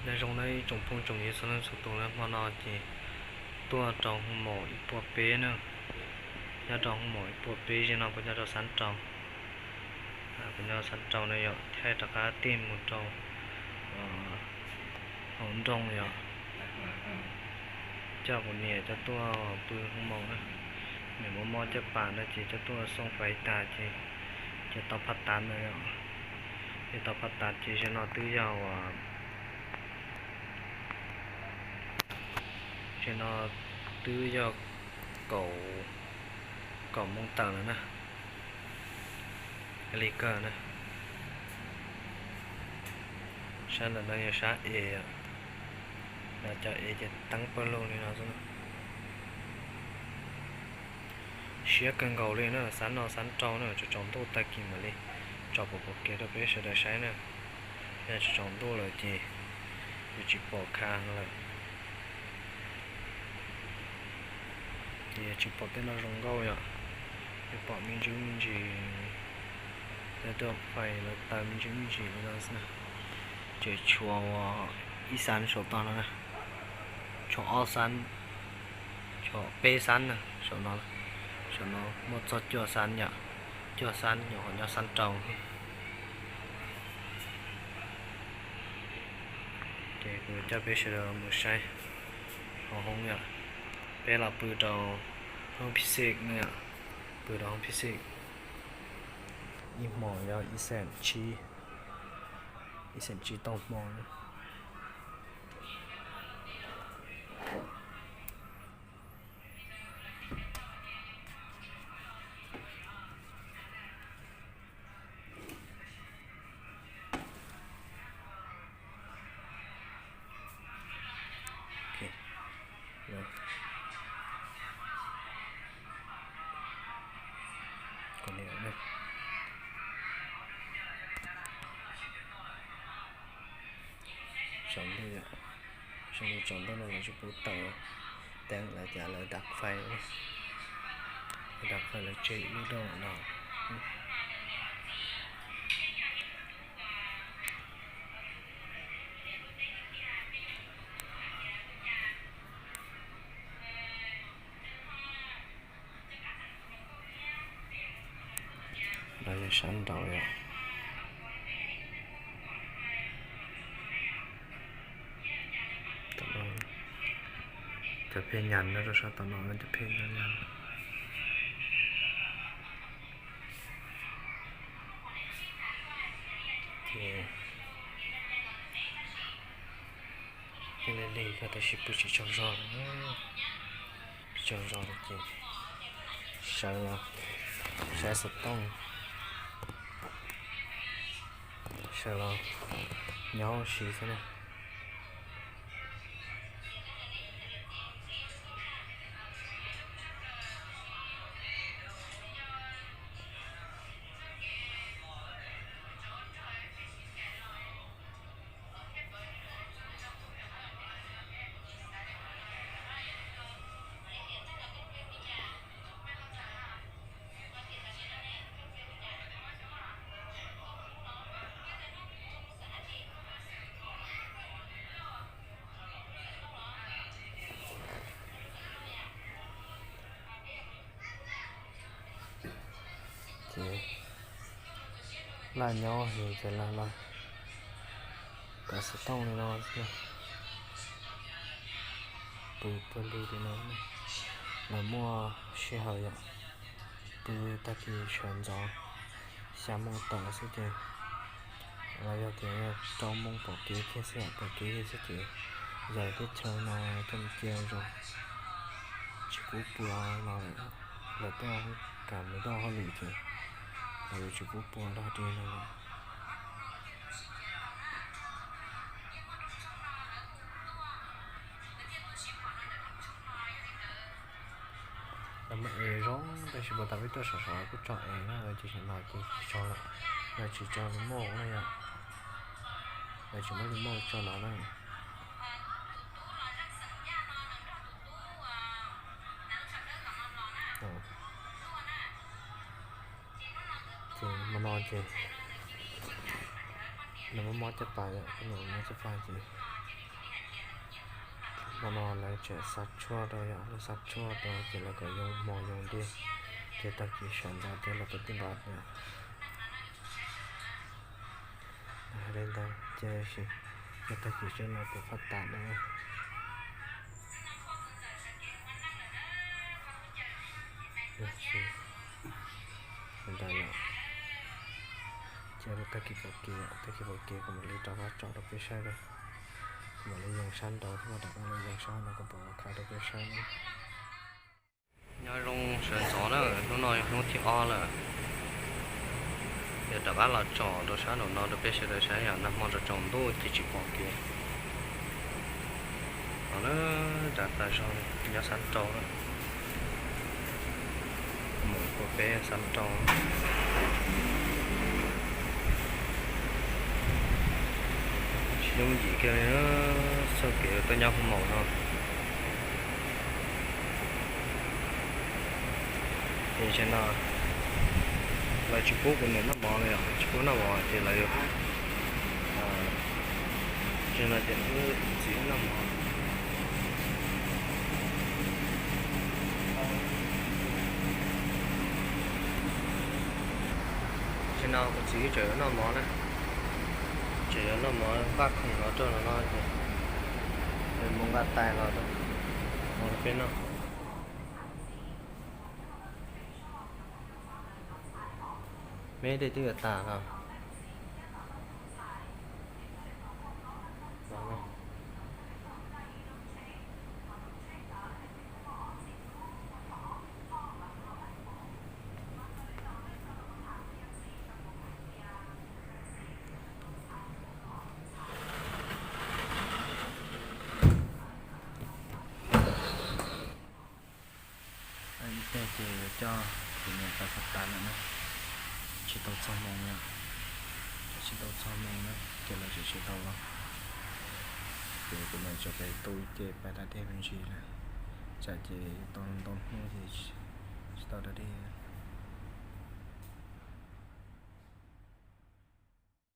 Nyob zoo nawb ib tsoom phooj tsoom ywg txhua leej txhua tus na, hmo no ces tuaj rau hoo maum ib puas peb na, nyob rau hoo maum ib puas peb, zaum no kuv nyob rau xab rau, kuv nyob xab rau no yom, thaij rov qab tig mus rau hauv nroog yom, coj kuv niam coj tuaj pw hoo maum na, niam mob mob caj pas no ces coj tuaj xoo fais tas ces, ces tau phaj tav ntawd yom, ces tau phaj tav ces zaum no twb yog uas Ces no twb yog kaum, kaum moos tawm lawm na, li kawg na. Sab ntawm no yog sab es, no cov es ces teeb pawg lug li no xwb. Siab kawg nkaus li na, xab no xab rau na, tsaus tsaus ntuj tag kis mam li tso pom pom kev rau peb sawv daws saib na. Yog tsaus tsaus ntuj lawm ces yuav tsis pom kha lawm. Ces yuav tsis pom tej no zoo nkauj yom, yuav pom me ntsis me ntsis, tej tuaj fais lawv taw me ntsis me ntsis li no xwb na. Ces tshuav ib xab saum toj no na, tshuav ob xab, tshuav peb xab na saum no, saum no muaj txog cuaj xab yom, cuaj xab nyuam qhuav nyob xab rau. Ces kuv coj peb sawv daws mus saib hauv hoob yom, peb los pw rau hoob phis xij no yom, pw rau hoob phis xij ib hmos yog ib xees tsib, ib xees tsib tauj hmo na. Saum ntuj, saum ntuj tsaus ntuj no lawv tsis pub taws, teeb lawv cas lawv dav fais, dav fais lawv tseg ib lub rau no. No yog sab nraud yom. Cov pheej nyas nyob rau sab tom no, cov pheej nyas. Ces lig lig kawg tab sis pw tsis tsaug zog, tsis tsaug zog ces sawv los saib xov tooj, sawv los nyob ua si xwb na. Ces laj nyob ces laj los kov xov tooj li no, pw pawg lug li no, los muaj sij hawm yom, pw tag kis sawv ntxov xya moo tawm xwb ces, los yog tias rau moo pom kev kiag xwb, pom kev kiag xwb ces yog teb chaws no coj mus cia zoo, tsis pub pua no lawm, lawv tuaj kam mus tau hauj lwm ces lawv yuav tsis pub pua dog dig no lawm. Lawv muaj es zoo tab sis puas tas peb tuaj sov sov kuj tso es na, lawv ces no ces tsis tso lawm, lawv tsis tso remote na yom, lawv tsis muab remote tso no na. Ces hmo no ces Nws muaj mob caj pas yom, nws muaj mob caj pas ces hmo no lawv tseem xa tshuaj rau yom, lawv xa tshuaj rau ces lawv kom yoo hmo yoo dej, ces tag kis sawv ntxov ces lawv puav leej nqa yom. Hais li ntawd ces, ces tag kis sawv no ces phaj tas na. Ntawd yom, ces tag kis pom kev, tag kis pom kev kuv mam li rov qab tsom rau peb saib na. Kuv mam li yees sab nraud thiab mam rov qab los yees sab no kom pom khav rau peb saib na. Nyob zoo sawv ntxov na, hnub no yog hnub thib ob lawm. Yog rov qab los tsom rau sab nraum no rau peb sawv daws saib, yog nag hmo tsaus ntuj ces tsis pom kev. Los na, rov tas zog nyob sab nraud na. Mus ua peb sab nraud. Tsis yooj yim kiag li, txoj kev tuaj nyob hoo maum no. Ces tam sim no lawv tsis pub kuv niam noj mov li os, tsis pub noj mov ces lawv yuav, tam sim no ces wb txiv wb noj mov. Tam sim no kuv txiv wb tseem yuav noj mov na, tseem yuav noj mov npaj khoom los rau no no ces mus nqa tais los rau, mus rau peb noj. Meb tej twb yuav tas los. Ib pliag ces yuav coj kuv niam pais phav tas lawm na. Tsis tau txog moos yom, tsis tau txog moos na ces lawv tseem tsis tau los. Ces kuv niam tseem pais tu ib ce pais da dej me ntsis na, tsam ces tau ntau hnub ces tsis tau da dej.